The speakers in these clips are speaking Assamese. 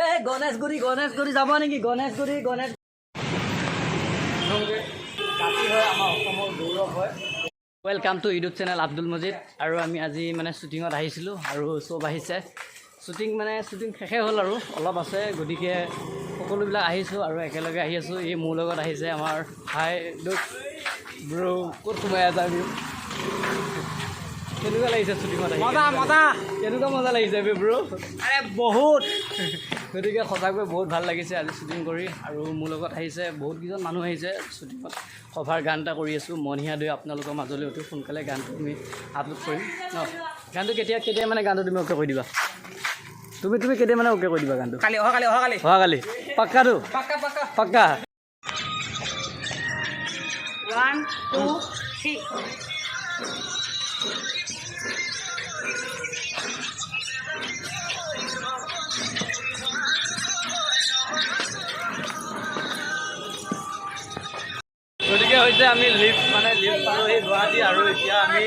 এই গণেশগুৰি, গণেশগুৰি যাব নেকি? গণেশগুৰি, গণেশ জাতি হয়, আমাৰ অসমৰ গৌৰৱ হয়। Welcome to YouTube channel Abdul Majid. আৰু আমি আজি মানে শ্বুটিঙত আহিছিলোঁ আৰু চব আহিছে। শ্বুটিং মানে শ্বুটিং শেষেই হ'ল আৰু অলপ আছে, গতিকে সকলোবিলাক আহিছোঁ আৰু একেলগে আহি আছোঁ। এই মোৰ লগত আহিছে আমাৰ ভাই ব্ৰ। ক'ত সোমাই আছা? কেনেকুৱা লাগিছে শ্বুটিঙত আহি? মজা মজা। কেনেকুৱা মজা লাগিছে বে ব্ৰ? আৰে বহুত। গতিকে সঁচাকৈ বহুত ভাল লাগিছে আজি শ্বুটিং কৰি। আৰু মোৰ লগত আহিছে বহুত কেইজন মানুহ আহিছে শ্বুটিঙত। কভাৰ গান এটা কৰি আছোঁ, মনহিয়া দৈ। আপোনালোকৰ মাজলৈ অতি সোনকালে গানটো আমি আপলোড কৰিম ন? গানটো কেতিয়া কেতিয়া মানে গানটো তুমি অ'কে কৰি দিবা? তুমি তুমি কেতিয়া মানে অ'কে কৰি দিবা গানটো? কালি, অহাকালি, অহাকালি। অহাকালি পাক্কাটো? পাক্কা পাক্কা। পাক্কা। 1, 2, 3। গতিকে হৈছে আমি লিফ্ট মানে লিফ্ট পালোহি গুৱাহাটী। আৰু এতিয়া আমি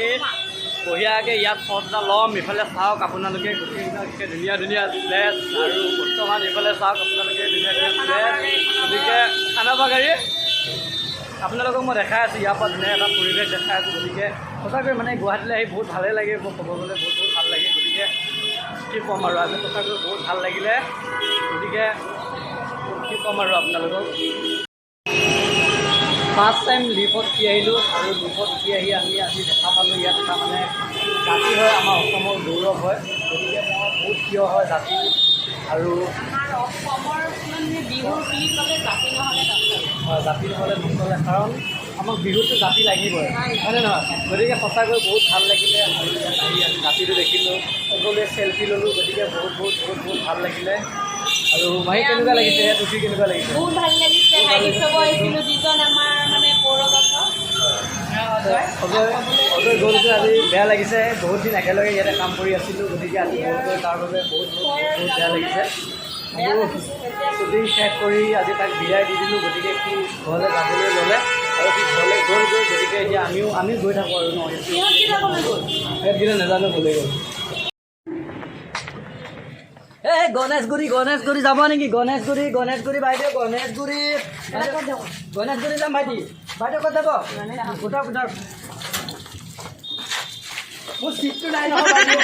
বঢ়িয়াকৈ ইয়াত শ্বট এটা ল'ম। ইফালে চাওক আপোনালোকে, গোটেইবিলাক ধুনীয়া ধুনীয়া প্লেচ। আৰু বৰ্তমান ইফালে চাওক আপোনালোকে, ধুনীয়া ধুনীয়া প্লেচ। গতিকে খানাপা গাড়ী আপোনালোকক মই দেখাই আছোঁ, ইয়াৰ পৰা ধুনীয়া এটা পৰিৱেশ দেখাই আছোঁ। গতিকে সঁচাকৈ মানে গুৱাহাটীলৈ আহি বহুত ভালেই লাগে, মই ক'ব গ'লে বহুত বহুত ভাল লাগে। গতিকে কি ক'ম আৰু, আজি সঁচাকৈ বহুত ভাল লাগিলে। গতিকে কি ক'ম আৰু আপোনালোকক, ফাৰ্ষ্ট টাইম লিফ্টত উঠি আহিলোঁ। আৰু লিফ্টত উঠি আহি আমি আজি দেখা পালোঁ ইয়াত এটা মানে জাতি হয়, আমাৰ অসমৰ গৌৰৱ হয়। গতিকে মই বহুত প্ৰিয় হয় জাতি আৰু আমাৰ অসমৰ মানে বিহু বুলি ক'লে জাতি নহ'লে নচলে। হয়, জাতি নহ'লে নচলে, কাৰণ আমাক বিহুতটো জাতি লাগিবই, হয়নে নহয়? গতিকে সঁচাকৈ বহুত ভাল লাগিলে। আৰু ইয়াত আহি আমি জাতিটো দেখিলোঁ, সকলোৱে চেলফি ল'লোঁ। গতিকে বহুত বহুত বহুত বহুত ভাল লাগিলে। আৰু মাহী, কেনেকুৱা লাগিছে ইয়াত উঠি? কেনেকুৱা লাগিছে? বহুত ভাল লাগিছে। ভাইটিক চাব আহিছিলোঁ, যিজন আমাৰ মানে পৌৰগত অজয়। অজয়, অজয় গ'লগৈ, আজি বেয়া লাগিছে। বহুত দিন একেলগে ইয়াতে কাম কৰি আছিলোঁ, গতিকে আজি গ'লগৈ, তাৰ বাবে বহুত বহুত বহুত বহুত বেয়া লাগিছে। বেয়া আৰু লাগিছে এতিয়া। শ্বুটিং শেষ কৰি আজি তাক বিদায় দি দিলোঁ। গতিকে সি ঘৰলৈ যাবলৈ ল'লে আৰু সি ঘৰলৈ গ'লগৈ। গতিকে এতিয়া আমিও গৈ থাকোঁ আৰু ন? সিহঁতকেইটা ক'লৈ গ'ল? সিহঁতকেইটা নাজানো ক'লৈ গ'ল। এই গণেশগুৰি, গণেশগুৰি যাব নেকি? গণেশগুৰি, গণেশগুৰি বাইদেউ, গণেশগুৰি, গণেশগুৰি যাম। ভাইটি, বাইদেউ ক'ত যাব? উঠক উঠক। মোৰ চিটটো নাই নহয় বাইদেউ,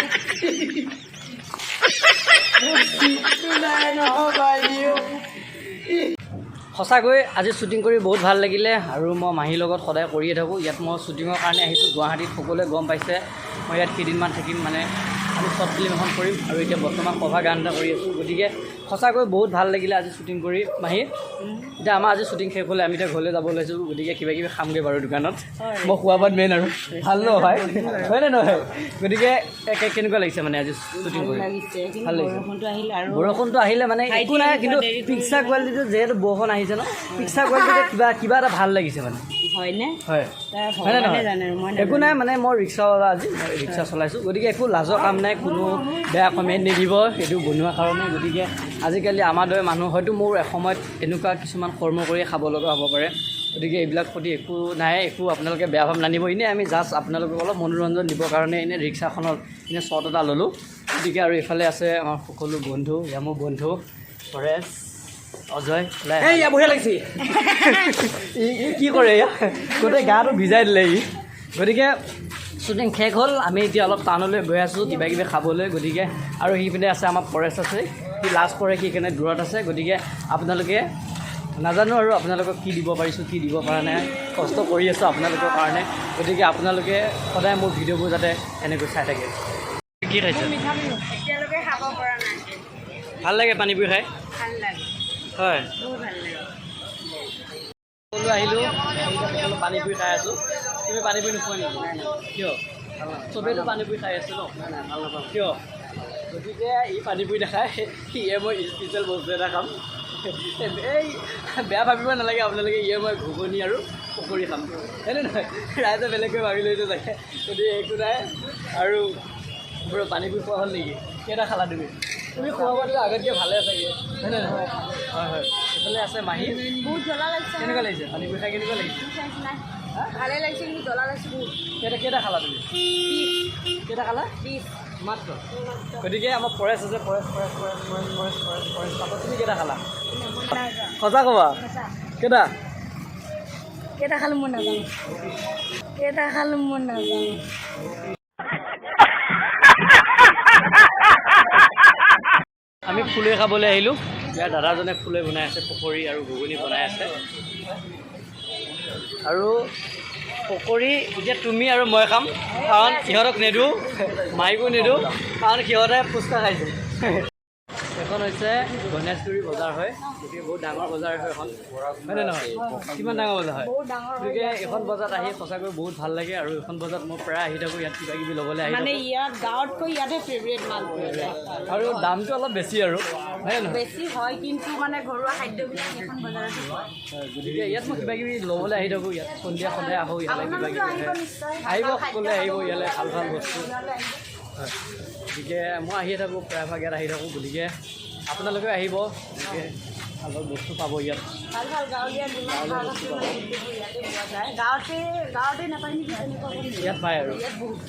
মোৰ চিটটো নাই নহয় বাইদেউ। সঁচাকৈ আজি শ্বুটিং কৰি বহুত ভাল লাগিলে। আৰু মই মাহীৰ লগত সদায় কৰিয়ে থাকোঁ। ইয়াত মই শ্বুটিঙৰ কাৰণে আহিছোঁ গুৱাহাটীত, সকলোৱে গম পাইছে। মই ইয়াত কেইদিনমান থাকিম, মানে আমি শ্বৰ্ট ফিল্ম এখন কৰিম। আৰু এতিয়া বৰ্তমান কভাৰ গান এটা কৰি আছোঁ। গতিকে সঁচাকৈ বহুত ভাল লাগিলে আজি শ্বুটিং কৰি। মাহী, এতিয়া আমাৰ আজি শ্বুটিং শেষ হ'লে আমি এতিয়া ঘৰলৈ যাব ওলাইছোঁ। গতিকে কিবা কিবি খামগৈ বাৰু দোকানত। মই খোৱা বোৱাত মেইন আৰু ভাল ন ভাই, হয়নে নহয়? গতিকে কেনেকুৱা লাগিছে মানে আজি শ্বুটিং কৰি? লাগিছে, কিন্তু ভাল লাগিছে। বৰষুণটো আহিল আৰু বৰষুণটো আহিলে মানে একো নাই, কিন্তু দেৰি কৰি পিকচাৰ কোৱালিটিটো, যিহেতু বৰষুণ আহিছে ন, পিকচাৰ কোৱালিটিটো কিবা কিবা এটা ভাল লাগিছে মানে। হয়নে? হয়। তাৰ হয়নে ভগৱানে নহয়? জানে আৰু মই একো নাই, মানে মই ৰিক্সাৱালা, আজি মই ৰিক্সা চলাইছোঁ। গতিকে একো লাজৰ কাম নাই, কোনো বেয়া কমেণ্ট নিদিব সেইটো বনোৱাৰ কাৰণে। গতিকে আজিকালি আমাৰ দৰে মানুহ হয়তো মোৰ এসময়ত এনেকুৱা কিছুমান কৰ্ম কৰিয়ে খাব লগা হ'ব পাৰে। গতিকে এইবিলাক প্ৰতি একো নাই, একো আপোনালোকে বেয়া ভাৱ নানিব। এনেই আমি জাষ্ট আপোনালোকক অলপ মনোৰঞ্জন দিবৰ কাৰণে এনেই ৰিক্সাখনত এনেই শ্বট এটা ল'লোঁ। গতিকে আৰু এইফালে আছে আমাৰ সকলো বন্ধু, এয়া মোৰ বন্ধু পৰেশ, অজয় ওলাই আহা। এই বঢ়িয়া লাগিছে। ই ই কি কৰে ইয়াত? গোটেই গাটো ভিজাই দিলে ই। গতিকে শ্বুটিং শেষ হ'ল, আমি এতিয়া অলপ টাউনলৈ গৈ আছোঁ কিবা কিবি খাবলৈ। গতিকে আৰু সিপিনে আছে আমাৰ পৰেশ আছে, সি লাজ কৰে, সি সেইকাৰণে দূৰত আছে। গতিকে আপোনালোকে নাজানো আৰু আপোনালোকক কি দিব পাৰিছোঁ, কি দিব পৰা নাই, কষ্ট কৰি আছোঁ আপোনালোকৰ কাৰণে। গতিকে আপোনালোকে সদায় মোৰ ভিডিঅ'বোৰ যাতে এনেকৈ চাই থাকে। কি খাইছে? এতিয়ালৈকে খাব পৰা নাই। ভাল লাগে পানীপুৰি খাই? ভাল লাগে। হয়। বহুত ভাল লাগে। সকলো আহিলোঁ, সকলো পানীপুৰি খাই আছোঁ। তুমি পানীপুৰি নোখোৱা নেকি? কিয়? চবেইতো পানীপুৰি খাই আছে ন? কিয়? গতিকে ই পানীপুৰি নাখায়, ইয়ে মই স্পেচিয়েল বস্তু এটা খাম। এই বেয়া ভাবিব নালাগে আপোনালোকে, ইয়ে মই ঘুগুনি আৰু পকৰি খাম, হয়নে নহয়? ৰাইজে বেলেগকৈ ভাবি লৈছে চাগে। গতিকে একো নাই। আৰু ব্ৰ, পানীপুৰি খোৱা হ'ল নেকি? কেইটা খালা তুমি? তুমি খোৱা বোৱাটো আগতকৈ ভালে চাগে, হয়নে নহয়? হয় হয়। এইফালে আছে মাহী। বহুত জ্বলা লাগিছে। কেনেকুৱা লাগিছে পানীপুৰি খাই? কেনেকুৱা লাগিছে? নাই, ভালে লাগিছে, কিন্তু জ্বলা লাগিছে বহুত। কেইটা কেইটা খালা তুমি? কেইটা খালা? 20। মাত্ৰ। গতিকে আমাৰ পৰেশ আছে, পৰেশ, পৰেশ, পৰেশ, পৰেশ, পৰেশ, পৰেশ, পৰেশ। পাপৰ তুমি কেইটা খালা? সঁচা ক'বা, কেইটা? কেইটা খালো মই নাজানো, কেইটা খালো মই নাজানো। আমি ফুলে খাবলৈ আহিলোঁ। ইয়াৰ দাদাজনে ফুলে বনাই আছে, পকৰি আৰু ঘুগুনি বনাই আছে। আৰু পকৰি এতিয়া তুমি আৰু মই খাম, কাৰণ ইহঁতক নিদিওঁ, মাইকো নিদিওঁ, কাৰণ সিহঁতে ফুচকা খাইছে। এখন হৈছে গণেশগুৰি বজাৰ হয়। গতিকে বহুত ডাঙৰ বজাৰ হয় এখন, হয়নে নহয়? কিমান ডাঙৰ বজাৰ হয়! বহুত ডাঙৰ হয়। গতিকে এইখন বজাৰত আহি সঁচাকৈ বহুত ভাল লাগে আৰু এইখন বজাৰত মই প্ৰায় আহি থাকোঁ, ইয়াত কিবা কিবি ল'বলৈ আহি মানে থাকোঁ। ইয়াত গাঁৱতকৈ ইয়াতে ফেভৰেট মাল পোৱা যায়। আৰু দামটো অলপ বেছি আৰু, হয়নে নহয়? বেছি হয়, কিন্তু মানে ঘৰুৱা খাদ্যবিলাক এইখন বজাৰতে পোৱা হয়, গতিকে ইয়াত মই কিবা কিবি ল'বলৈ আহি থাকোঁ। ইয়াত সন্ধিয়া সদায় আহোঁ ইয়ালৈ কিবা আপোনালোকেও কিবি আহিব নিশ্চয়। আহিব, ভাল ভাল সকলোৱে আহিব খাদ্য ইয়ালৈ, ভাল ভাল বস্তু। ইয়ালৈ আহিব। হয়, গতিকে মই আহিয়ে থাকোঁ, প্ৰায়ভাগ ইয়াত আহি থাকোঁ। গতিকে আপোনালোকেও আহিব, গতিকে ভাল ভাল বস্তু পাব ইয়াত। ভাল ভাল গাঁৱলীয়া যিমান শাক আছে, মানে গোটেইবোৰ ইয়াতে পোৱা যায়। গাঁৱতে নাপায় নেকি তেনেকুৱা? ইয়াত পায় আৰু। ইয়াত বহুত।